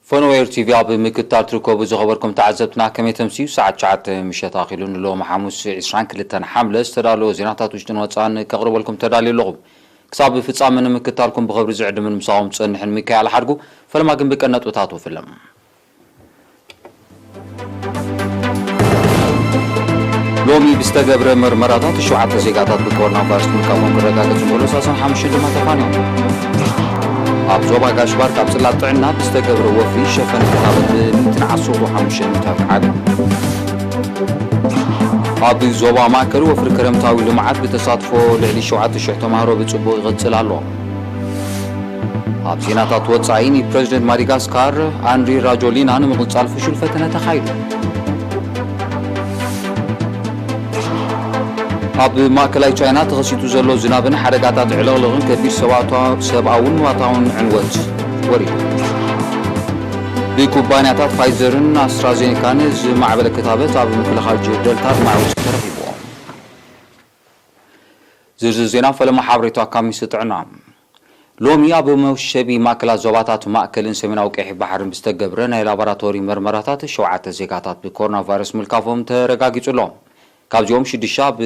ፈነወ ኤር ቲቪ ኣብ ምክትታል ትርከቡ ዝኸበርኩም ተዓዘብትና፣ ከመይ ተምስዩ? ሰዓት ትሽዓተ ምሸት ኣኺሉ ንሎሚ ሓሙስ ዕስራን ክልተን ሓምለ ዝተዳለወ ዜናታት ውሽጥን ወጻእን ከቕርበልኩም ተዳልዩ ኣለኹ። ክሳብ ፍጻመ ንምክትታልኩም ብኽብሪ ዝዕድምን ምሳኹም ዝጸንሕን ሚካኤል ሓድጉ። ፈለማ ግን ብቀን ነጥብታቱ ፍለም። ሎሚ ብዝተገብረ መርመራታት ሸውዓተ ዜጋታት ብኮሮና ቫይረስ ምልካፎም ክረጋገጽ እንከሎ፣ ሰላሳን ሓሙሽተን ድማ ተፋንዮም። ኣብ ዞባ ጋሽ ባርካ ኣብ ጽላት ጥዕና ብዝተገብረ ወፍሪ ሸፈነ ክታበት ብሚእትን ዓሰርተ ሓሙሽተን ሚእታዊት ዓቢ። ኣብ ዞባ ማእከል ወፍሪ ክረምታዊ ልምዓት ብተሳትፎ ልዕሊ ሸውዓተ ሽሕ ተማሃሮ ብጽቡቕ ይቕጽል ኣሎ። ኣብ ዜናታት ወጻኢ፣ ንፕረዚደንት ማዳጋስካር ኣንድሪ ራጆሊና ንምቕጻል ፍሹል ፈተነ ተኻይዱ። ኣብ ማእከላይ ቻይና ተኸሲቱ ዘሎ ዝናብን ሓደጋታት ዕልቕልቕን ከቢድ ሰብኣታ-፣ ሰብኣውን ንዋታውን ዕንወት ወሪዱ። ብኩባንያታት ፋይዘርን ኣስትራዜኒካን ዝማዕበለ ክታበት ኣብ ምክልኻል ጅር ደልታ ኣድማዒ ውፅኢት ተረኺብዎ። ዝርዝር ዜና ፈለማ ሓበሬታ ካብ ሚኒስትሪ ጥዕና። ሎሚ ኣብ መውሸቢ ማእከላት ዞባታት ማእከልን ሰሜናዊ ቀይሕ ባሕርን ብዝተገብረ ናይ ላቦራቶሪ መርመራታት ሸውዓተ ዜጋታት ብኮሮና ቫይረስ ምልካፎም ተረጋጊጹ ኣሎ። ካብዚኦም ሽዱሽተ ኣብ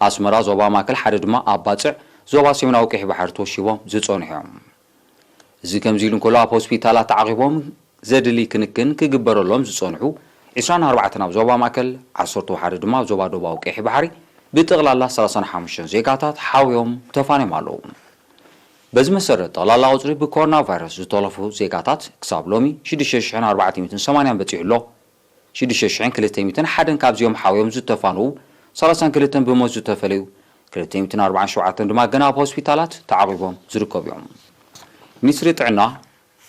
ኣስመራ ዞባ ማእከል፣ ሓደ ድማ ኣብ ባጽዕ ዞባ ሰሜናዊ ቀይሕ ባሕሪ ተወሺቦም ዝጸንሑ እዮም። እዚ ከምዚ ኢሉ እንከሎ፣ ኣብ ሆስፒታላት ተዓቒቦም ዘድሊ ክንክን ክግበረሎም ዝጸንሑ ዕስራን ኣርባዕተን ኣብ ዞባ ማእከል፣ ዓሰርተ ሓደ ድማ ኣብ ዞባ ደቡባዊ ቀይሕ ባሕሪ፣ ብጠቕላላ ሰላሳን ሓሙሽተን ዜጋታት ሓውዮም ተፋንዮም ኣለዉ። በዚ መሰረት፣ ጠቕላላ ቁጽሪ ብኮሮና ቫይረስ ዝተለፉ ዜጋታት ክሳብ ሎሚ ሽዱሽተ ሽሕን ኣርባዕተ ሚእትን ሰማንያን በጺሑ ኣሎ። ሽዱሽተ ሽሕን ክልተ ሚእትን ሓደን ካብዚኦም ሓውዮም ዝተፋንዉ፣ ሰላሳን ክልተን ብሞት ዝተፈለዩ፣ ክልተ ሚእትን ኣርባዓን ሸውዓተን ድማ ገና ኣብ ሆስፒታላት ተዓቒቦም ዝርከቡ እዮም። ሚኒስትሪ ጥዕና፣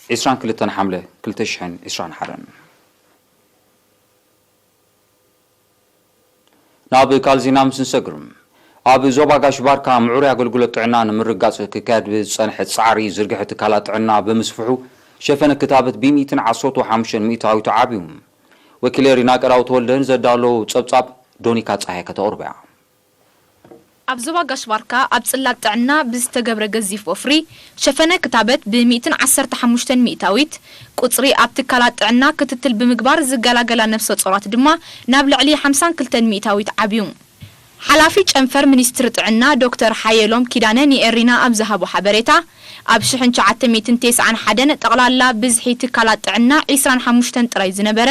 ዕስራን ክልተን ሓምለ ክልተ ሽሕን ዕስራን ሓደን። ናብ ካልእ ዜና ምስ ንሰግር፣ ኣብ ዞባ ጋሽ ባርካ ምዕሩይ ኣገልግሎት ጥዕና ንምርጋጽ ክካየድ ብዝጸንሐ ጻዕሪ ዝርግሐ ትካላት ጥዕና ብምስፍሑ ሸፈነ ክታበት ብሚእትን ዓሰርተ ሓሙሽተን ሚእታዊት ዓብዩ። ወኪለ ሪና ቀዳው ተወልደ ንዘዳለዉ ጸብጻብ ዶኒካ ጸሃየ ከተቕርቦ እያ። ኣብ ዞባ ጋሽ ባርካ ኣብ ጽላት ጥዕና ብዝተገብረ ገዚፍ ወፍሪ ሸፈነ ክታበት ብሚእትን ዓሰርተ ሓሙሽተን ሚእታዊት ቁጽሪ ኣብ ትካላት ጥዕና ክትትል ብምግባር ዝገላገላ ነፍሰ ጾራት ድማ ናብ ልዕሊ ሓምሳን ክልተን ሚእታዊት ዓብዩ። ሓላፊ ጨንፈር ሚኒስትሪ ጥዕና ዶክተር ሓየሎም ኪዳነ ንኤሪና ኣብ ዝሃቦ ሓበሬታ፣ ኣብ ሽሕን ትሽዓተ ሚእትን ተስዓን ሓደን ጠቕላላ ብዝሒ ትካላት ጥዕና ዕስራን ሓሙሽተን ጥራይ ዝነበረ፣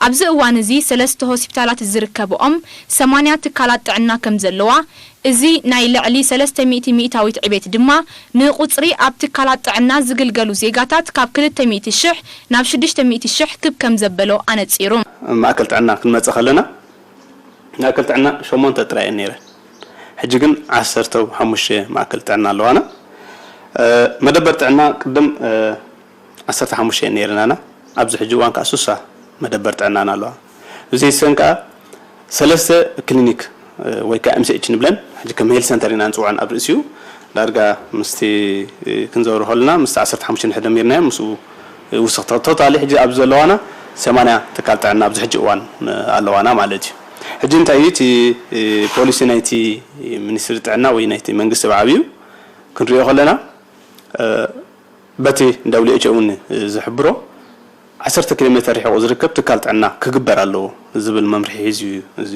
ኣብዚ እዋን እዚ ሰለስተ ሆስፒታላት ዝርከብኦም ሰማንያ ትካላት ጥዕና ከም ዘለዋ፣ እዚ ናይ ልዕሊ ሰለስተ ሚእቲ ሚእታዊት ዕቤት ድማ ንቁጽሪ ኣብ ትካላት ጥዕና ዝግልገሉ ዜጋታት ካብ ክልተ ሚእቲ ሽሕ ናብ ሽዱሽተ ሚእቲ ሽሕ ክብ ከም ዘበሎ ኣነጺሩ። ማእከል ጥዕና ክንመጽእ ከለና፣ ማእከል ጥዕና ሸሞንተ ጥራይ እየን ነይረን። ሕጂ ግን ዓሰርተ ሓሙሽተ ማእከል ጥዕና ኣለዋና። እ፣ መደበር ጥዕና ቅድም፣ እ፣ ዓሰርተ ሓሙሽተ እየን ነይረናና። ኣብዚ ሕጂ እዋን ከኣ ሱሳ መደበር ጥዕናና ኣለዋ። ብዘይሰን ከኣ ሰለስተ ክሊኒክ፣ እ፣ ወይ ከኣ ኤም ሲ ኤች ንብለን፣ ሕጂ ከም ሄልት ሰንተር ኢና ንጽውዐን ኣብ ርእሲኡ። ዳርጋ ምስቲ፣ እ፣ ክንዘውሮ ከለና፣ ምስቲ ዓሰርተ ሓሙሽተ እንድሕር ደሚርናዮ፣ ምስኡ ውስኽ ተ-፣ ቶታሊ ሕጂ ኣብዚ ዘለዋና ሰማንያ ትካል ጥዕና ኣብዚ ሕጂ እዋን ኣለዋና ማለት እዩ። ሕጂ እንታይ እዩ እቲ፣ እ፣ ፖሊሲ ናይቲ ሚኒስትሪ ጥዕና ወይ ናይቲ መንግስቲ ብዓብዩ ክንሪኦ ከለና፣ እ፣ በቲ ደብሊው ኤች ኦ እውን ዝሕብሮ ዓሰርተ ኪሎ ሜተር ርሒቑ ዝርከብ ትካል ጥዕና ክግበር ኣለዎ ዝብል መምርሒ ሒዙ እዩ እዚ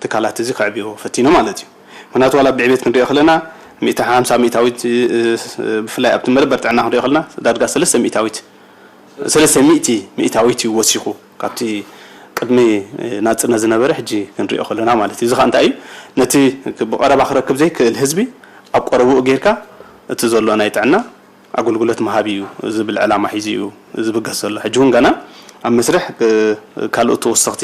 ትካላት እዚ ከዕብዮ ፈቲኑ ማለት እዩ። ምክንያቱ ዋላ ብዕቤት ክንሪኦ ከለና ሚእቲ ሓምሳ ሚእታዊት፣ እ፣ ብፍላይ ኣብቲ መደበር ጥዕና ክንሪኦ ከለና ዳርጋ ሰለስተ ሚእታዊት፣ ሰለስተ ሚእቲ ሚእታዊት እዩ ወሲኹ ካብቲ ቅድሚ ናጽነት ዝነበረ ሕጂ ክንሪኦ ከለና ማለት እዩ። እዚ ኸኣ እንታይ እዩ? ነቲ ብቐረባ ክረክብ ዘይክእል ህዝቢ ኣብ ቀረብኡ ጌርካ እቲ ዘሎ ናይ ጥዕና ኣገልግሎት ምሃብ እዩ ዝብል ዕላማ ሒዙ እዩ ዝብገስ ዘሎ። ሕጂ እውን ገና ኣብ መስርሕ፣ እ፣ ካልኦት ተወሰኽቲ፣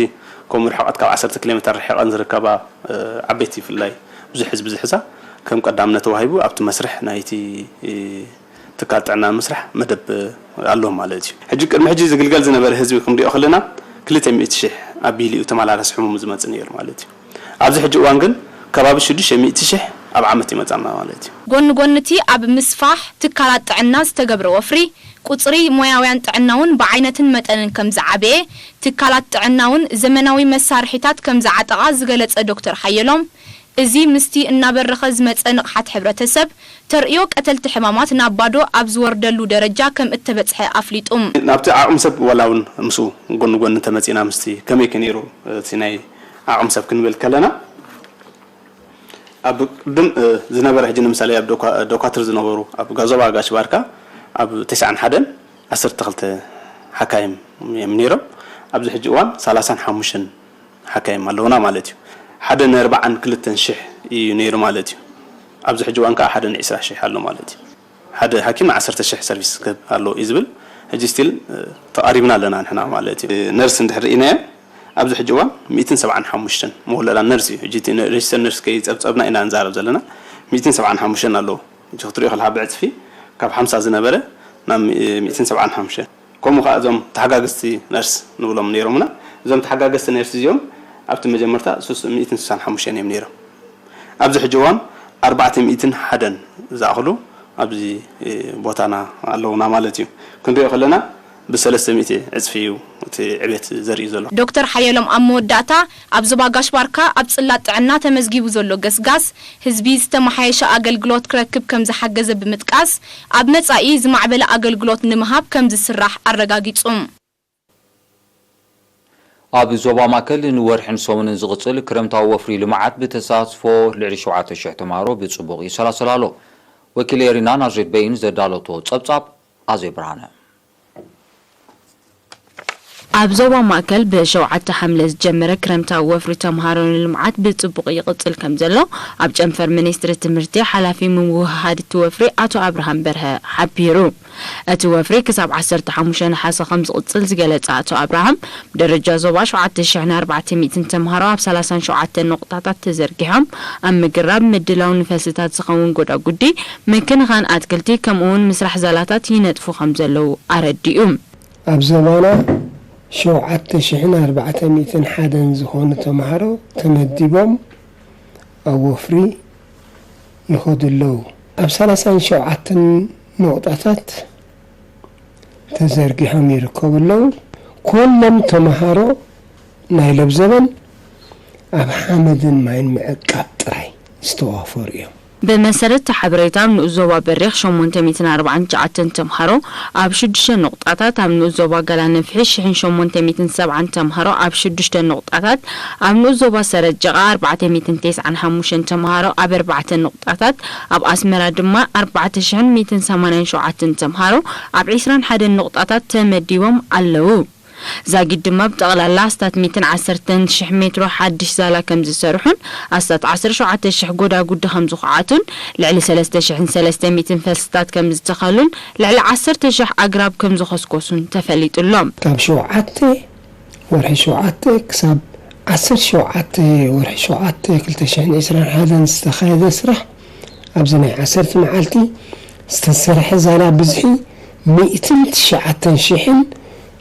ከምኡ ርሕቐት ካብ ዓሰርተ ኪሎ ሜተር ርሒቐን ዝርከባ፣ እ፣ ዓበይቲ፣ ብፍላይ ብዙሕ ህዝቢ ዝሕዛ፣ ከም ቀዳምነት ተዋሂቡ ኣብቲ መስርሕ ናይቲ፣ እ፣ ትካል ጥዕና ንምስራሕ መደብ ኣሎ ማለት እዩ። ሕጂ ቅድሚ ሕጂ ዝግልገል ዝነበረ ህዝቢ ክንሪኦ ከለና ክልተ ሚእቲ ሽሕ ኣቢሉ እዩ ተመላላሲ ሕሙም ዝመጽእ ነይሩ ማለት እዩ። ኣብዚ ሕጂ እዋን ግን ከባቢ ሽዱሽተ ሚእቲ ሽሕ ኣብ ዓመት ይመጻና ማለት እዩ። ጎኒ ጎኒ እቲ ኣብ ምስፋሕ ትካላት ጥዕና ዝተገብረ ወፍሪ፣ ቁጽሪ ሞያውያን ጥዕና እውን ብዓይነትን መጠንን ከም ዝዓበየ፣ ትካላት ጥዕና እውን ዘመናዊ መሳርሒታት ከም ዝዓጠቓ ዝገለጸ ዶክተር ሓየሎም፣ እዚ ምስቲ እናበረኸ ዝመጸ ንቕሓት ሕብረተሰብ፣ ተርእዮ ቀተልቲ ሕማማት ናብ ባዶ ኣብ ዝወርደሉ ደረጃ ከም እተበጽሐ ኣፍሊጡ። ናብቲ ዓቕሚ ሰብ ዋላ እውን ምስኡ ጎኒ ጎኒ እንተመጺእና ምስቲ ከመይ ከ ነይሩ እቲ ናይ ዓቕሚ ሰብ ክንብል ከለና ኣብ ቅድም ዝነበረ ሕጂ ንምሳሌ ኣብ ዶኳትር ዝነበሩ ኣብ ዞባ ጋሽ ባርካ ኣብ ተስዓን ሓደን ዓሰርተ ክልተ ሓካይም እዮም ነይሮም። ኣብዚ ሕጂ እዋን ሰላሳን ሓሙሽተን ሓካይም ኣለውና ማለት እዩ። ሓደ ነርብዓን ክልተን ሽሕ እዩ ነይሩ ማለት እዩ። ኣብዚ ሕጂ እዋን ከዓ ሓደ ንዒስራ ሽሕ ኣሎ ማለት እዩ። ሓደ ሓኪም ንዓሰርተ ሽሕ ሰርቪስ ክህብ ኣለዎ እዩ ዝብል። ሕጂ ስቲል ተቓሪብና ኣለና ንሕና ማለት እዩ። ነርስ እንድሕር ርኢናዮ ኣብዚ ሕጂ እዋን ሚእትን ሰብዓን ሓሙሽተን መወለዳ ነርስ እዩ። ሕጂ እቲ ሬጅስተር ነርስ ከይጸብጸብና ኢና ንዛረብ ዘለና። ሚእትን ሰብዓን ሓሙሽተን ኣለዉ። ሕጂ ክትሪኦ ከለኻ ብዕጽፊ ካብ ሓምሳ ዝነበረ ናብ ሚእትን ሰብዓን ሓሙሽተን። ከምኡ ከኣ እዞም ተሓጋገዝቲ ነርስ ንብሎም ነይሮምና። እዞም ተሓጋገዝቲ ነርስ እዚኦም ኣብቲ መጀመርታ ሚእትን ስሳን ሓሙሽተን እዮም ነይሮም። ኣብዚ ሕጂ እዋን ኣርባዕተ ሚእትን ሓደን ዝኣኽሉ ኣብዚ ቦታና ኣለውና ማለት እዩ። ክንሪኦ ከለና ብሰለስተ ሚእቲ ዕጽፊ እዩ እቲ ዕቤት ዘርኢ ዘሎ። ዶክተር ሓየሎም ኣብ መወዳእታ ኣብ ዞባ ጋሽ ባርካ ኣብ ጽላት ጥዕና ተመዝጊቡ ዘሎ ገስጋስ ህዝቢ ዝተመሓየሸ ኣገልግሎት ክረክብ ከም ዝሓገዘ ብምጥቃስ ኣብ መጻኢ ዝማዕበለ ኣገልግሎት ንምሃብ ከም ዝስራሕ ኣረጋጊጹ። ኣብ ዞባ ማእከል ንወርሕን ሰሙንን ዝቕጽል ክረምታዊ ወፍሪ ልምዓት ብተሳትፎ ልዕሊ ሸውዓተ ሽሕ ተምሃሮ ብጽቡቕ ይሰላሰል ኣሎ። ወኪል ኤሪና ናዝሬት በይን ዘዳለቶ ጸብጻብ ኣዜብ ብርሃነ። ኣብ ዞባ ማእከል ብሸውዓተ ሓምለ ዝጀመረ ክረምታዊ ወፍሪ ተምሃሮ ንልምዓት ብጽቡቕ ይቕጽል ከም ዘሎ ኣብ ጨንፈር ሚኒስትሪ ትምህርቲ ሓላፊ ምውህሃድ እቲ ወፍሪ ኣቶ ኣብርሃም በርሀ ሓቢሩ። እቲ ወፍሪ ክሳብ ዓሰርተ ሓሙሽተ ነሓሰ ከም ዝቕጽል ዝገለጸ ኣቶ ኣብርሃም፣ ብደረጃ ዞባ ሸውዓተ ሽሕን ኣርባዕተ ሚእትን ተምሃሮ ኣብ ሰላሳን ሸውዓተን ነቑጣታት ተዘርጊሖም ኣብ ምግራብ ምድላው ንፈልስታት ዝኸውን ጎዳጉዲ፣ ምክንኻን ኣትክልቲ ከምኡ'ውን ምስራሕ ዛላታት ይነጥፉ ከም ዘለዉ ኣረዲኡ። ኣብ ዞባና ሸውዓተ ሽሕን ኣርባዕተ ሚእትን ሓደን ዝኾኑ ተምሃሮ ተመዲቦም ኣብ ወፍሪ ይኸዱ ኣለዉ። ኣብ ሰላሳን ሸውዓተን ነቑጣታት ተዘርጊሖም ይርከቡ ኣለዉ። ኩሎም ተምሃሮ ናይ ለብዘበን ኣብ ሓመድን ማይን ምዕቃብ ጥራይ ዝተዋፈሩ እዮም። ብመሰረት እቲ ሓበሬታ ኣብ ንኡስ ዞባ በሪኽ ሸሞንተ ሚእትን ኣርባዓን ትሽዓተን ተምሃሮ ኣብ ሽዱሽተ ነቑጣታት፣ ኣብ ንኡስ ዞባ ገላነፍሒ ሽሕን ሸሞንተ ሚእትን ሰብዓን ተምሃሮ ኣብ ሽዱሽተ ነቑጣታት፣ ኣብ ንኡስ ዞባ ሰረጀቓ ኣርባዕተ ሚእትን ተስዓን ሓሙሽተን ተምሃሮ ኣብ ኣርባዕተ ነቑጣታት፣ ኣብ ኣስመራ ድማ ኣርባዕተ ሽሕን ሚእትን ሰማንያን ሸውዓተን ተምሃሮ ኣብ ዒስራን ሓደን ነቑጣታት ተመዲቦም ኣለዉ። ዛጊድ ድማ ብጠቕላላ ኣስታት ሚእትን ዓሰርተን ሽሕ ሜትሮ ሓድሽ ዛላ ከም ዝሰርሑን ኣስታት ዓሰርተ ሸውዓተ ሽሕ ጎዳጉዲ ከም ዝኹዓቱን ልዕሊ ሰለስተ ሽሕን ሰለስተ ሚእትን ፈልስታት ከም ዝተኸሉን ልዕሊ ዓሰርተ ሽሕ ኣግራብ ከም ዝኸስኮሱን ተፈሊጡ ኣሎ። ካብ ሸውዓተ ወርሒ ሸውዓተ ክሳብ ዓሰርተ ሸውዓተ ወርሒ ሸውዓተ ክልተ ሽሕን ዕስራን ሓደን ዝተኻየደ ስራሕ ኣብዚ ናይ ዓሰርተ መዓልቲ ዝተሰርሐ ዛላ ብዝሒ ሚእትን ትሽዓተን ሽሕን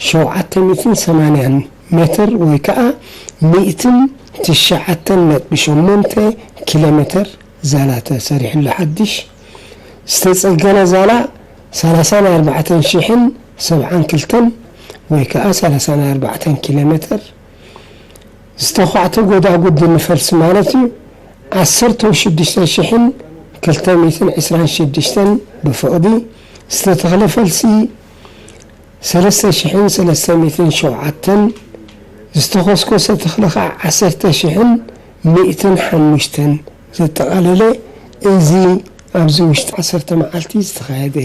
ሸውዓተ ሚእትን ሰማንያን ሜትር ወይ ከኣ ሚእትን ትሽዓተን ነጥቢ ሸሞንተ ኪሎ ሜትር ዛላ ተሰሪሕሉ ሓድሽ ዝተጸገነ ዛላ ሰላሳን ኣርባዕተን ሽሕን ሰብዓን ክልተን ወይ ከኣ ሰላሳን ኣርባዕተን ኪሎ ሜትር ዝተዃዕተ ጎዳጉዲ ንፈልሲ ማለት እዩ ዓሰርተ ሽዱሽተ ሽሕን ክልተ ሚእትን ዕስራን ሽዱሽተን ብፍቕዲ ዝተተኽለ ፈልሲ ሰለስተ ሽሕን ሰለስተ ሚእትን ሸውዓተን ዝተኾስኮሰ ተኽሊ ኸዓ ዓሰርተ ሽሕን ሚእትን ሓሙሽተን ዘጠቓለለ እዚ ኣብዚ ውሽጢ ዓሰርተ መዓልቲ ዝተኻየደ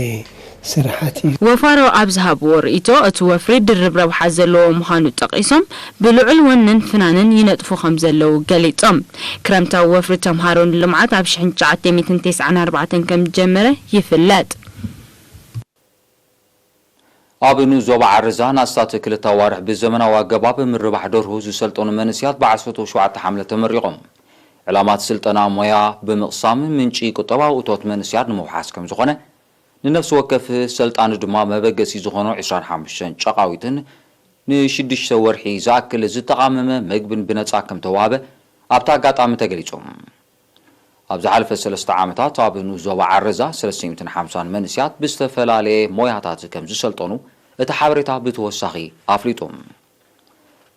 ስራሓት እዩ። ወፋሮ ኣብ ዝሃብዎ ርእይቶ፣ እቲ ወፍሪ ድርብ ረብሓ ዘለዎ ምዃኑ ጠቒሶም፣ ብልዑል ወንን ፍናንን ይነጥፉ ከም ዘለዉ ገሊጾም። ክረምታዊ ወፍሪ ተምሃሮ ንልምዓት ኣብ ሽሕን ትሽዓተ ሚእትን ተስዓን ኣርባዕተን ከም ዝጀመረ ይፍለጥ። ኣብ ንኡስ ዞባ ዓረዛ ንኣስታት ክልተ ኣዋርሕ ብዘመናዊ ኣገባብ ምርባሕ ደርሁ ዝሰልጠኑ መንእሰያት ብዓሰርተ ሸውዓተ ሓምለ ተመሪቖም። ዕላማ እቲ ስልጠና ሞያ ብምቕሳም ምንጪ ቁጠባዊ እቶት መንእሰያት ንምውሓስ ከም ዝኾነ፣ ንነፍሲ ወከፍ ሰልጣኒ ድማ መበገሲ ዝኾኖ ዕስራን ሓሙሽተን ጨቓዊትን ንሽዱሽተ ወርሒ ዝኣክል ዝተቓመመ መግብን ብነጻ ከም ተዋህበ ኣብቲ ኣጋጣሚ ተገሊጹ። ኣብ ዝሓለፈ ሰለስተ ዓመታት ኣብ ንኡስ ዞባ ዓረዛ ሰለስተ ሚእትን ሓምሳን መንእሰያት ብዝተፈላለየ ሞያታት ከም ዝሰልጠኑ እቲ ሓበሬታ ብተወሳኺ ኣፍሊጡ።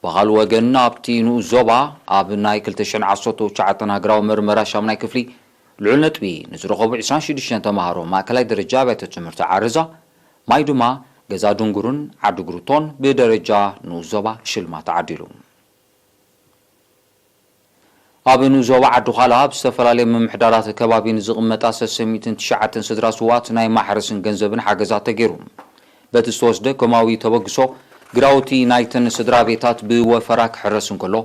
ብኻልእ ወገን ኣብቲ ንኡስ ዞባ ኣብ ናይ ክልተ ሽሕን ዓሰርተ ትሽዓተን ሃገራዊ መርመራ ሻምናይ ክፍሊ ልዑል ነጥቢ ንዝረኸቡ ዕስራን ሽዱሽተን ተምሃሮ ማእከላይ ደረጃ ኣብያተ ትምህርቲ ዓረዛ፣ ማይ ድማ ገዛ ድንጉሩን ዓዲ ግሩቶን ብደረጃ ንኡስ ዞባ ሽልማት ተዓዲሉ። ኣብ ንኡስ ዞባ ዓዲ ዃላ ኣብ ዝተፈላለየ ምምሕዳራት ከባቢ ንዝቕመጣ ሰሰሚትን ትሽዓተን ስድራ ስዋት ናይ ማሕረስን ገንዘብን ሓገዛት ተገይሩ። በቲ ዝተወስደ ኮማዊ ተበግሶ ግራውቲ ናይተን ስድራ ቤታት ብወፈራ ክሕረስ እንከሎ፣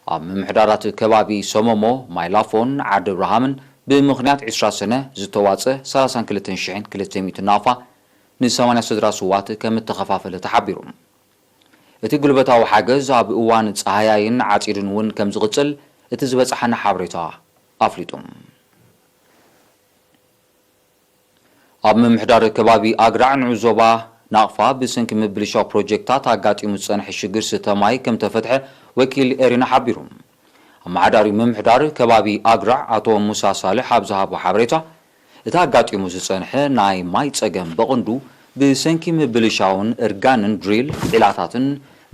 ኣብ ምምሕዳራት ከባቢ ሰመሞ፣ ማይላፎን ዓዲ ብርሃምን ብምኽንያት ዕስራ ሰነ ዝተዋጸ ሰላሳን ክልተን ሽሕን ክልተ ሚእትን ናቕፋ ንሰማንያ ስድራ ስዋት ከም እተኸፋፈለ ተሓቢሩ። እቲ ጉልበታዊ ሓገዝ ኣብ እዋን ጸሃያይን ዓጺድን እውን ከም ዝቕጽል እቲ ዝበጽሓና ሓበሬታ ኣፍሊጡ። ኣብ ምምሕዳር ከባቢ ኣግራዕ ንዑ ዞባ ናቕፋ ብሰንኪ ምብልሻው ፕሮጀክታት ኣጋጢሙ ዝጸንሐ ሽግር ስተ ማይ ከም ተፈትሐ ወኪል ኤሪና ሓቢሩ። ኣመሓዳሪ ምምሕዳር ከባቢ ኣግራዕ ኣቶ ሙሳ ሳልሕ ኣብ ዝሃቦ ሓበሬታ፣ እቲ ኣጋጢሙ ዝጸንሐ ናይ ማይ ጸገም በቕንዱ ብሰንኪ ምብልሻውን እርጋንን ድሪል ዒላታትን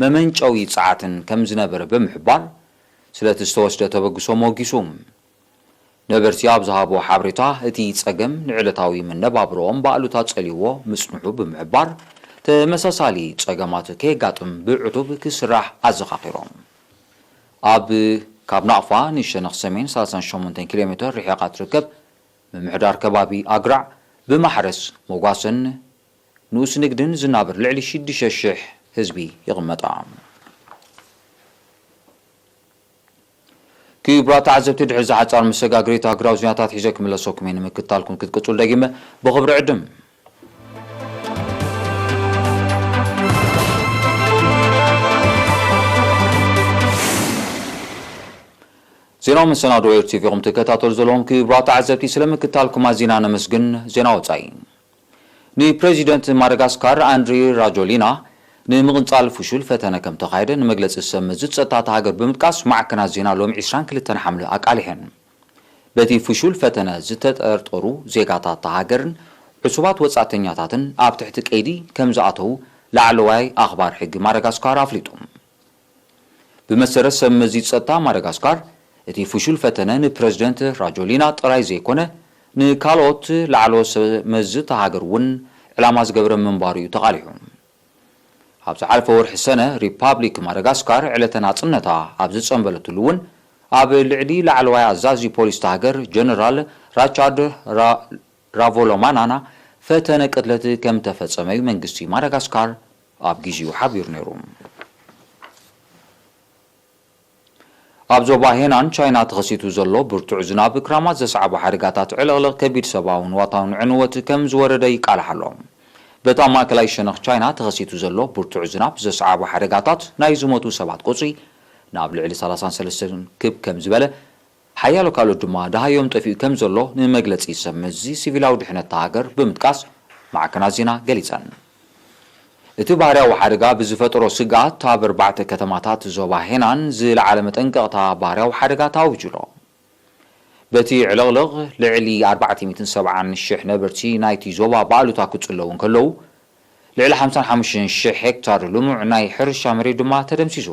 መመንጨዊ ጸዓትን ከም ዝነበረ ብምሕባር፣ ስለቲ ዝተወስደ ተበግሶ ሞጊሱ። ነበርቲ ኣብ ዝሃቦ ሓበሬታ፣ እቲ ጸገም ንዕለታዊ መነባብሮኦም ብኣሉታ ጸልይዎ ምጽንሑ ብምሕባር፣ ተመሳሳሊ ጸገማት ከየጋጥም ብዕቱብ ክስራሕ ኣዘኻኺሮም። ኣብ ካብ ናቕፋ ንሸነኽ ሰሜን ሰላሳን ሸሞንተን ኪሎ ሜተር ርሒቓ ትርከብ ምምሕዳር ከባቢ ኣግራዕ ብማሕረስ መጓሰን ንኡስ ንግድን ዝናብር ልዕሊ ሽዱሽተ ሽሕ ህዝቢ ይቕመጣ። ክቡራት ተዓዘብቲ፣ ድሕሪ ዝሓጻር መሰጋገሪት ሃገራዊ ዜናታት ሒዘ ክምለሰኩም እየ። ንምክትታልኩም ክትቅጽሉ ደጊመ ብኽብሪ ዕድም። ዜናዊ መሰናዶ ኤር ቲቪ ኢኹም ትከታተሉ ዘለኹም። ክቡራት ተዓዘብቲ፣ ስለ ምክትታልኩም ኣዚና ነመስግን። ዜና ወጻኢ። ንፕሬዚደንት ማዳጋስካር ኣንድሪ ራጆሊና ንምቕንጻል ፍሹል ፈተነ ከም ተኻየደ ንመግለጺ ሰብ መዚ ጸጥታ እታ ሃገር ብምጥቃስ፣ ማዕከናት ዜና ሎሚ ዕስራን ክልተን ሓምለ ኣቃሊሐን። በቲ ፍሹል ፈተነ ዝተጠርጠሩ ዜጋታት እታ ሃገርን ዕሱባት ወጻእተኛታትን ኣብ ትሕቲ ቀይዲ ከም ዝኣተዉ ላዕለዋይ ኣኽባር ሕጊ ማዳጋስካር ኣፍሊጡ። ብመሰረት ሰብ መዚ ጸጥታ ማዳጋስካር፣ እቲ ፍሹል ፈተነ ንፕረዚደንት ራጆሊና ጥራይ ዘይኮነ፣ ንካልኦት ላዕለዎት ሰብ መዚ እታ ሃገር እውን ዕላማ ዝገበረ ምንባሩ እዩ ተቓሊሑ። ኣብ ዝሓለፈ ወርሒ ሰነ፣ ሪፓብሊክ ማዳጋስካር ዕለተ ናጽነታ ኣብ ዝጸንበለትሉ እውን፣ ኣብ ልዕሊ ላዕለዋይ ኣዛዚ ፖሊስ እታ ሃገር ጀነራል ራቻርድ ራ-፣ ራቮሎማናና ፈተነ ቅትለት ከም ተፈጸመ እዩ መንግስቲ ማዳጋስካር ኣብ ግዜኡ ሓቢሩ ነይሩ። ኣብ ዞባ ሄናን ቻይና ተኸሲቱ ዘሎ ብርቱዕ ዝናብ ክራማት ዘስዓቦ ሓደጋታት ዕልቕልቕ ከቢድ ሰብኣውን ንዋታውን ዕንወት ከም ዝወረደ ይቃላሕ ኣሎ። በታ ማእከላይ ሸነኽ ቻይና ተኸሲቱ ዘሎ ብርቱዕ ዝናብ ዘስዓቦ ሓደጋታት ናይ ዝሞቱ ሰባት ቁጽሪ ናብ ልዕሊ ሰላሳን ሰለስተን ክብ ከም ዝበለ፣ ሓያሎ ካልኦት ድማ ደሃዮም ጠፊኡ ከም ዘሎ ንመግለጺ ሰብ መዚ ሲቪላዊ ድሕነት እታ ሃገር ብምጥቃስ ማዕከናት ዜና ገሊጸን። እቲ ባህርያዊ ሓደጋ ብዝፈጠሮ ስግኣት፣ ኣብ ኣርባዕተ ከተማታት ዞባ ሄናን ዝለዓለ መጠንቀቕታ ባህርያዊ ሓደጋ ተኣዊጁ ኣሎ። በቲ ዕልቕልቕ፣ ልዕሊ ኣርባዕተ ሚእትን ሰብዓን ሽሕ ነበርቲ ናይቲ ዞባ ብኣሉታ ክጽለዉ እንከለዉ፣ ልዕሊ ሓምሳን ሓሙሽተን ሽሕ ሄክታር ልሙዕ ናይ ሕርሻ መሬት ድማ ተደምሲሱ።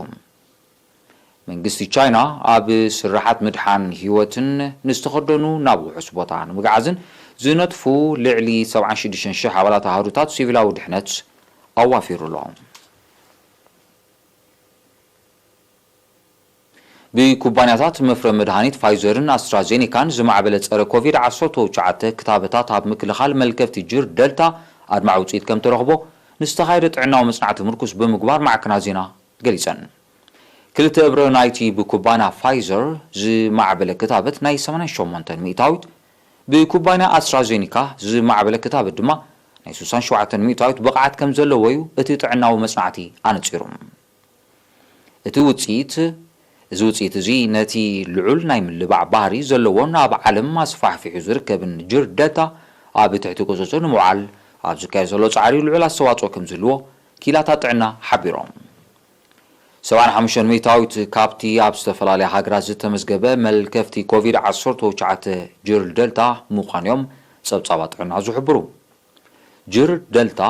መንግስቲ ቻይና ኣብ ስርሓት ምድሓን ህይወትን ንዝተኸደኑ ናብ ውሑስ ቦታ ንምግዓዝን ዝነጥፉ ልዕሊ ሰብዓን ሽዱሽተን ሽሕ ኣባላት ኣሃዱታት ሲቪላዊ ድሕነት ኣዋፊሩ ኣሎ። ብኩባንያታት መፍረ መድሃኒት ፋይዘርን ኣስትራዜኒካን ዝማዕበለ ጸረ ኮቪድ ዓሰርተ ትሽዓተ ክታበታት ኣብ ምክልኻል መልከፍቲ ጅር ደልታ ኣድማዒ ውጽኢት ከም ተረኽቦ ንዝተኻየደ ጥዕናዊ መጽናዕቲ ምርኩስ ብምግባር ማዕከናት ዜና ገሊጸን። ክልተ እብረ ናይቲ ብኩባንያ ፋይዘር ዝማዕበለ ክታበት ናይ ሰማንያን ሸሞንተን ሚእታዊት፣ ብኩባንያ ኣስትራዜኒካ ዝማዕበለ ክታበት ድማ ናይ ስሳን ሸውዓተን ሚእታዊት ብቕዓት ከም ዘለዎ እዩ እቲ ጥዕናዊ መጽናዕቲ ኣነጺሩ። እቲ ውጽኢት፣ እዚ ውጽኢት እዚ ነቲ ልዑል ናይ ምልባዕ ባህሪ ዘለዎን ኣብ ዓለም ኣስፋሕፊሑ ዝርከብን ጅር ደልታ ኣብ ትሕቲ ቁጽጽር ንምውዓል ኣብ ዝካየድ ዘሎ ጻዕሪ ልዑል ኣስተዋጽኦ ከም ዝህልዎ ክኢላታት ጥዕና ሓቢሮም። ሰብዓን ሓሙሽተን ሚእታዊት ካብቲ ኣብ ዝተፈላለያ ሃገራት ዝተመዝገበ መልከፍቲ ኮቪድ ዓሰርተ ትሽዓተ ጅር ደልታ ምዃኑ እዮም ጸብጻባት ጥዕና ዝሕብሩ። ጅር ደልታ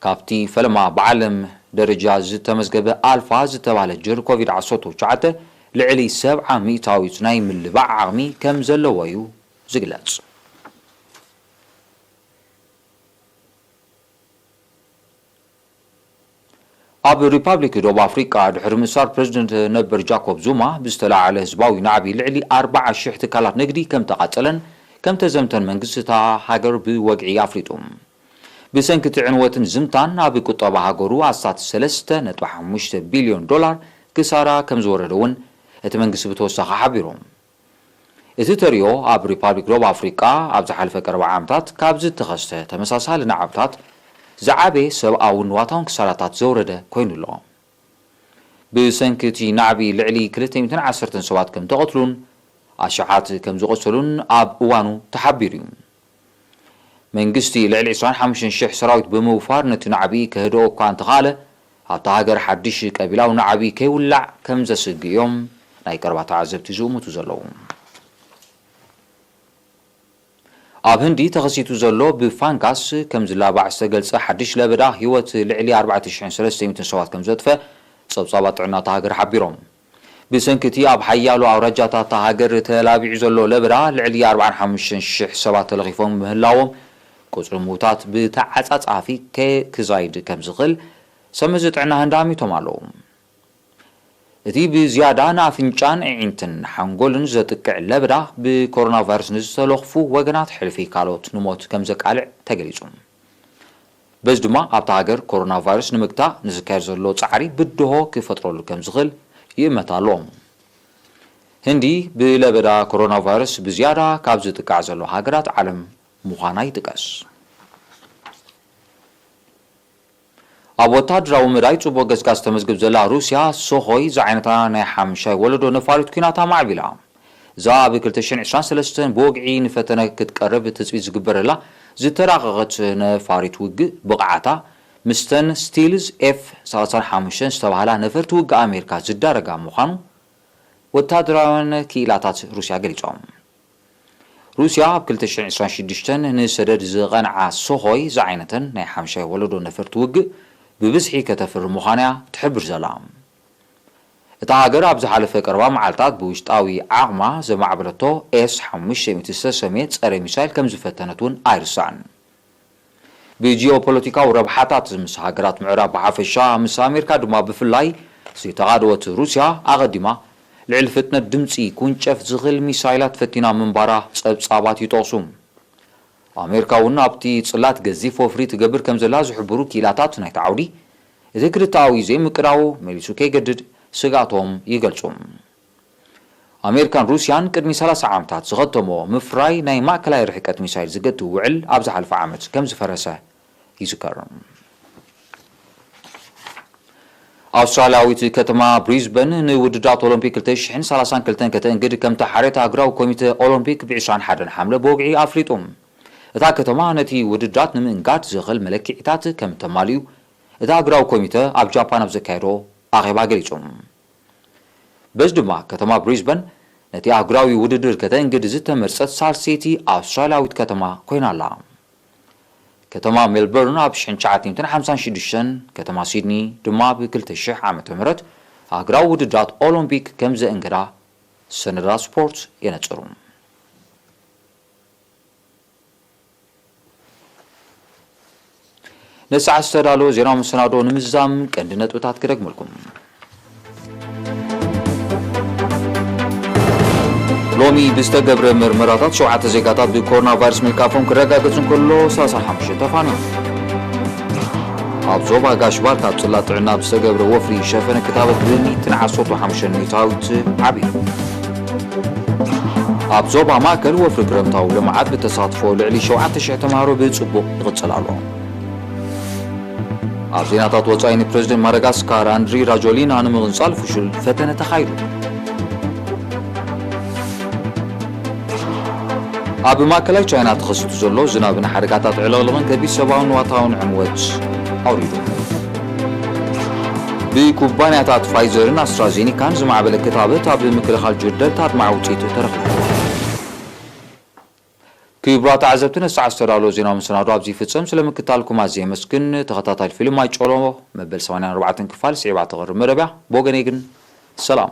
ካብቲ ፈለማ ብዓለም ደረጃ ዝተመዝገበ ኣልፋ ዝተባህለ ጅር ኮቪድ ዓሰርተ ትሽዓተ ልዕሊ ሰብዓ ሚእታዊት ናይ ምልባዕ ዓቕሚ ከም ዘለዎ እዩ ዝግለጽ። ኣብ ሪፓብሊክ ደቡብ ኣፍሪቃ ድሕሪ ምእሳር ፕረዚደንት ነበር ጃኮብ ዙማ ብዝተላዕለ ህዝባዊ ናዕቢ ልዕሊ ኣርብዓ ሽሕ ትካላት ንግዲ ከም ተቓጸለን ከም ተዘምተን መንግስቲ እታ ሃገር ብወግዒ ኣፍሊጡ። ብሰንኪ እቲ ዕንወትን ዝምታን ኣብ ቁጠባ ሃገሩ ኣስታት ሰለስተ ነጥቢ ሓሙሽተ ቢልዮን ዶላር ክሳራ ከም ዝወረደ እውን እቲ መንግስቲ ብተወሳኺ ሓቢሩ። እቲ ተርእዮ ኣብ ሪፓብሊክ ደቡብ ኣፍሪቃ ኣብ ዝሓለፈ ቀረባ ዓመታት ካብ ዝተኸስተ ተመሳሳሊ ናዕብታት ዝዓበየ ሰብኣውን ንዋታውን ክሳራታት ዘውረደ ኮይኑ ኣሎ። ብሰንኪ እቲ ናዕቢ ልዕሊ ክልተ ሚእትን ዓሰርተን ሰባት ከም ተቐትሉን ኣሽሓት ከም ዝቖሰሉን ኣብ እዋኑ ተሓቢሩ እዩ። መንግስቲ ልዕሊ ዕስራን ሓሙሽተን ሽሕ ሰራዊት ብምውፋር ነቲ ናዕቢ ከህድኦ እኳ እንተኻለ፣ ኣብታ ሃገር ሓድሽ ቀቢላዊ ናዕቢ ከይውላዕ ከም ዘስግእ እዮም ናይ ቀረባ ተዓዘብቲ ዝእምቱ ዘለዉ። ኣብ ህንዲ ተኸሲቱ ዘሎ ብፋንጋስ ከም ዝላባዕ ዝተገልጸ ሓድሽ ለበዳ ህይወት ልዕሊ ኣርባዕተ ሽሕን ሰለስተ ሚእትን ሰባት ከም ዘጥፈ ጸብጻባት ጥዕና እታ ሃገር ሓቢሮም። ብሰንኪ እቲ ኣብ ሓያሎ ኣውራጃታት እታ ሃገር ተላቢዑ ዘሎ ለበዳ ልዕሊ ኣርባዓን ሓሙሽተን ሽሕ ሰባት ተለኺፎም ምህላዎም፣ ቁጽሪ ምዉታት ብተዓጻጻፊ ከ-፣ ክዛይድ ከም ዝኽእል ሰብ መዚ ጥዕና ህንዲ ኣሚቶም ኣለዉ። እቲ ብዝያዳ ንኣፍንጫን ኣዒንትን ሓንጎልን ዘጥቅዕ ለበዳ ብኮሮና ቫይረስ ንዝተለኽፉ ወገናት ሕልፊ ካልኦት ንሞት ከም ዘቃልዕ ተገሊጹ። በዚ ድማ ኣብታ ሃገር ኮሮና ቫይረስ ንምግታእ ንዝካየድ ዘሎ ጻዕሪ ብድሆ ክፈጥረሉ ከም ዝኽእል ይእመት ኣሎ። ህንዲ ብለበዳ ኮሮና ቫይረስ ብዝያዳ ካብ ዝጥቃዕ ዘሎ ሃገራት ዓለም ምዃና ይጥቀስ። ኣብ ወተሃደራዊ መዳይ ጽቡቕ ገስጋስ ተመዝግብ ዘላ ሩስያ፣ ሶኾይ ዝዓይነታ ናይ ሓምሻይ ወለዶ ነፋሪት ኲናት ኣማዕቢላ። እዛ ኣብ ክልተ ሽሕን ዕስራን ሰለስተን ብወግዒ ንፈተነ ክትቀርብ ትጽቢት ዝግበረላ ዝተራቐቐት ነፋሪት ውግእ ብቕዓታ፣ ምስተን ስቲልዝ ኤፍ ሰላሳን ሓሙሽተን ዝተባህላ ነፈርቲ ውግእ ኣሜሪካ ዝዳረጋ ምዃኑ ወተሃደራውያን ክኢላታት ሩስያ ገሊጾም። ሩስያ ኣብ ክልተ ሽሕን ዕስራን ሽዱሽተን ንሰደድ ዝቐንዓ ሶኾይ ዝዓይነተን ናይ ሓምሻይ ወለዶ ነፈርቲ ውግእ ብብዝሒ ከተፍሪ ምዃና እያ ትሕብር ዘላ። እታ ሃገር ኣብ ዝሓለፈ ቀረባ መዓልታት ብውሽጣዊ ዓቕማ ዘማዕበለቶ ኤስ ሓሙሽተ ሚእቲ ዝተሰምየ ጸረ ሚሳይል ከም ዝፈተነት እውን ኣይርሳዕን። ብጂኦፖለቲካዊ ረብሓታት ምስ ሃገራት ምዕራብ ብሓፈሻ፣ ምስ ኣሜሪካ ድማ ብፍላይ ዝተቓደወት ሩስያ፣ ኣቐዲማ ልዕሊ ፍጥነት ድምጺ ክውንጨፍ ዝኽእል ሚሳይላት ፈቲና ምንባራ ጸብጻባት ይጠቕሱ። ኣሜሪካ እውን ኣብቲ ጽላት ገዚፍ ወፍሪ ትገብር ከም ዘላ ዝሕብሩ ክኢላታት ናይቲ ዓውዲ፣ እቲ ክልተኣዊ ዘይምቅዳው መሊሱ ከይገድድ ስግኣቶም ይገልጹ። ኣሜሪካን ሩስያን ቅድሚ ሰላሳ ዓመታት ዝኸተሞ ምፍራይ ናይ ማእከላይ ርሕቀት ሚሳይል ዝገትእ ውዕል ኣብ ዝሓለፈ ዓመት ከም ዝፈረሰ ይዝከር። ኣውስትራልያዊት ከተማ ብሪዝበን ንውድድራት ኦሎምፒክ ክልተ ሽሕን ሰላሳን ክልተን ከተእንግድ ከም ተሓርየት ኣህጉራዊ ኮሚተ ኦሎምፒክ ብ ዕስራን ሓደን ሓምለ ብወግዒ ኣፍሊጡ። እታ ከተማ ነቲ ውድድራት ንምእንጋድ ዘኽእል መለክዒታት ከም እተማልኡ እቲ ኣህጉራዊ ኮሚተ ኣብ ጃፓን ኣብ ዘካየዶ ኣኼባ ገሊጹ። በዚ ድማ ከተማ ብሪዝበን ነቲ ኣህጉራዊ ውድድር ከተእንግድ ዝተመርጸት ሳልሰይቲ ኣውስትራልያዊት ከተማ ኮይና ኣላ። ከተማ ሜልበርን ኣብ ሽሕን ትሽዓተ ሚእትን ሓምሳን ሽዱሽተን፣ ከተማ ሲድኒ ድማ ብ ክልተ ሽሕ ዓመተ ምህረት ኣህጉራዊ ውድድራት ኦሎምፒክ ከም ዘእንገዳ ሰነዳት ስፖርት የነጽሩ። ነሰዓት ዝተዳለወ ዜናዊ መሰናዶ ንምዝዛም ቀንዲ ነጥብታት ክደግመልኩም። ሎሚ ብዝተገብረ ምርመራታት ሸውዓተ ዜጋታት ብኮሮና ቫይረስ ምልካፎም ክረጋገጽ እንከሎ፣ ሰላሳ ሓሙሽተ ተፋንዮም። ኣብ ዞባ ጋሽ ባርካ ኣብ ጽላት ጥዕና ብዝተገብረ ወፍሪ ሸፈነ ክታበት ብሚእትን ዓሰርተ ሓሙሽተ ሚእታዊት ዓብዩ። ኣብ ዞባ ማእከል ወፍሪ ክረምታዊ ልምዓት ብተሳትፎ ልዕሊ ሸውዓተ ሽሕ ተምሃሮ ብጽቡቕ ይቕጽል ኣሎ። ኣብ ዜናታት ወጻኢ፣ ንፕረዚደንት ማዳጋስካር ኣንድሪ ራጆሊና ንምቕንጻል ፍሹል ፈተነ ተኻይዱ። ኣብ ማእከላይ ቻይና ተኸሲቱ ዘሎ ዝናብን ሓደጋታት ዕልቕልቕን ከቢድ ሰብኣውን ንዋታውን ዕንወት ኣውሪዱ። ብኩባንያታት ፋይዘርን ኣስትራዜኒካን ዝማዕበለ ክታበት ኣብ ምክልኻል ጅር ደልታ ኣድማዒ ውጽኢት ተረኺቡ። ክቡራት ተዓዘብቲ፣ ነዚ ሰዓት ዝተዳለወ ዜናዊ መሰናዶ ኣብዚ ይፍጸም። ስለ ምክታልኩም ኣዝየ የመስግን። ተኸታታሊ ፊልም ማይ ጮሎ መበል ሰማንያን ኣርባዕተን ክፋል ስዒባ ተቕርብ መደብ እያ። ብወገነይ ግን ሰላም።